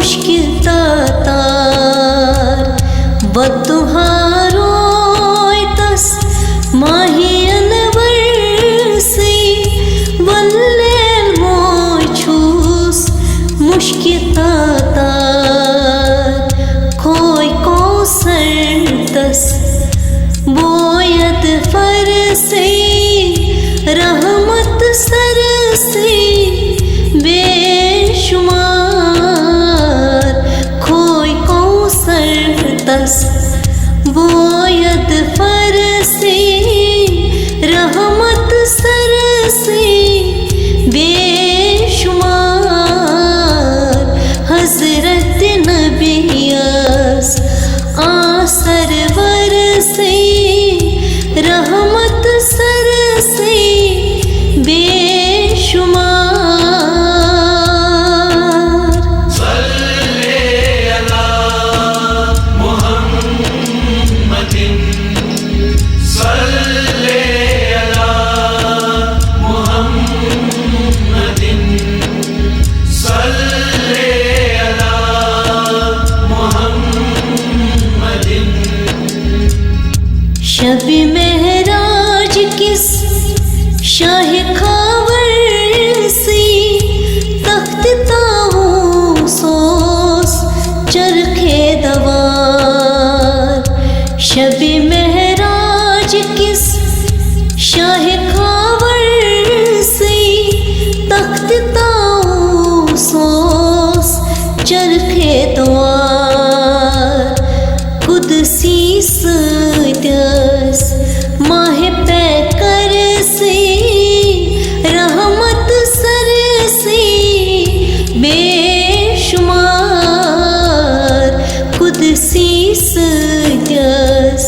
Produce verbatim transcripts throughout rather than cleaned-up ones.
مُشکہِ تار۔ وَتُہا روے تَس ماہِ اَنوَر سٕے، وَلہٕ لیلہٕ موے چھُس مُشکہِ تار۔ کھوے کوثر تَس بوے اَدفر سٕے، رحمت سر سٕے بے شمار۔ کھوے کوثر تَس بوے اَدفر سٕے، رحمت سر سٕے بے شمار۔ حضرت نبیَس آ سرور سٕے، رحمت سر سٕے بے شمار۔ صلی علی محمد، صلی علی محمد، صلی علی محمد۔ شب معراج کِس شاہِ خاور سٕے، تخت طاووس اوس چرخے دوار۔ شب معراج کِس شاہِ خاور سٕے، تخت طاووس اوس چرخے دوار۔ قدسی سۭتۍ ٲس ماہِ پیکر سٕے، رحمت سر سٕے بے شمار۔ قدسی سۭتۍ ٲس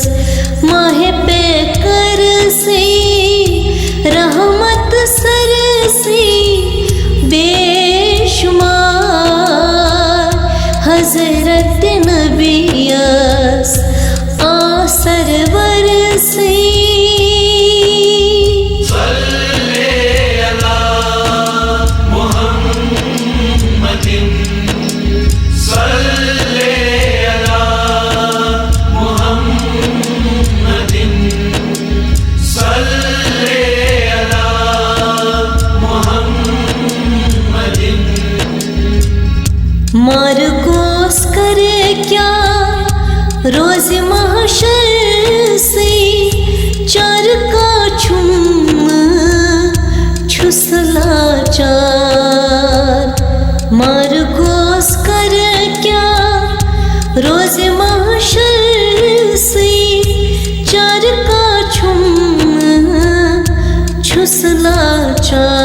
ماہِ پیکر سٕے، رحمت سر سٕے بے شمار۔ حضرت نبیَس آ سرور سٕے۔ صلی علی محمد، صلی علی محمد، صلی علی محمد۔ مارٕ گوس کرٕ کیٛاہ روزِ محشر سٕے، چارٕ کا چھُم نہٕ چھُس لاچار۔ مارٕ گوس کرٕ کیٛاہ روزِ محشر سٕے، چارٕ کا چھُم نہٕ چھُس لاچار۔